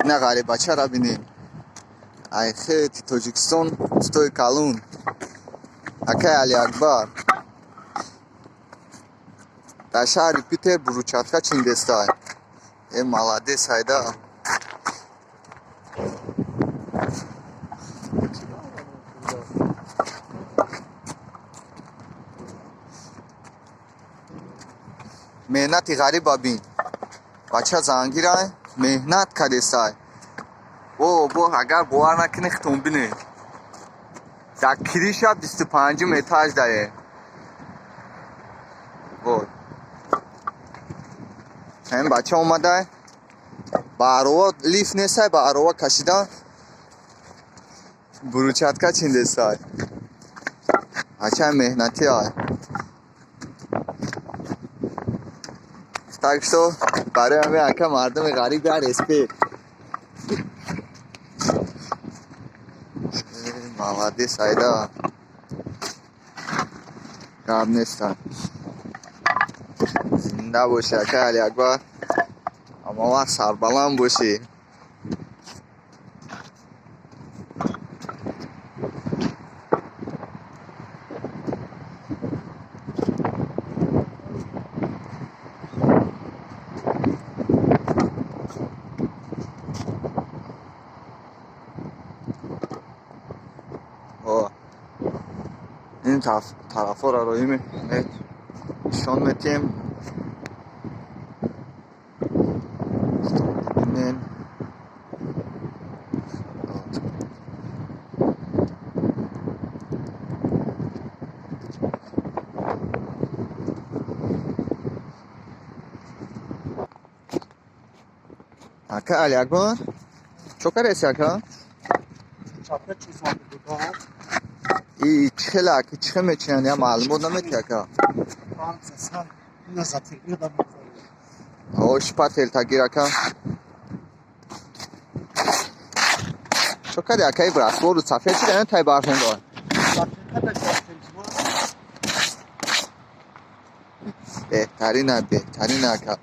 Ина ғарибачара бинем. Ай хети Тоҷикистон, устои калун. Акай Алиакбар. Дар шаҳри Питер брусчатка чиндестай. Э, молодец, айда. Меҳнати ғариба бин. Бача зангирай, меҳнат кардестай. Бо агар бовар накунӣ, хитон бинед. Дар крыша 25-ум этаж дае. Вот. Ҳамин бача омадай. Ба арова, лифт нестай, ба арова кашида брусчатка чиндестай. Бачаи меҳнатӣ ай. Так что барои ҳамин ака мардуми ғариб я респект. Молодец, айда. Гап неста. Зинда бошӣ, ака Алиакбар. Ҳама вақт сарбаланд бошӣ. О, ин тарафҳоро роҳӣ нишон метиҳем. Бинен. Ака Алиакбар, чо кардаси, ака? Чапка чиз буд. И чӣ хеле, ака, чӣ хел мечинанд, я маълумот наметиҳ, ака? Ина затирбида мехӯрем. О, шпатель тагир, ака. Чо карди, ака, и раствор у сафед шида тай бархондор? Затиркада чапка. Беҳтарина, беҳтарина, ака.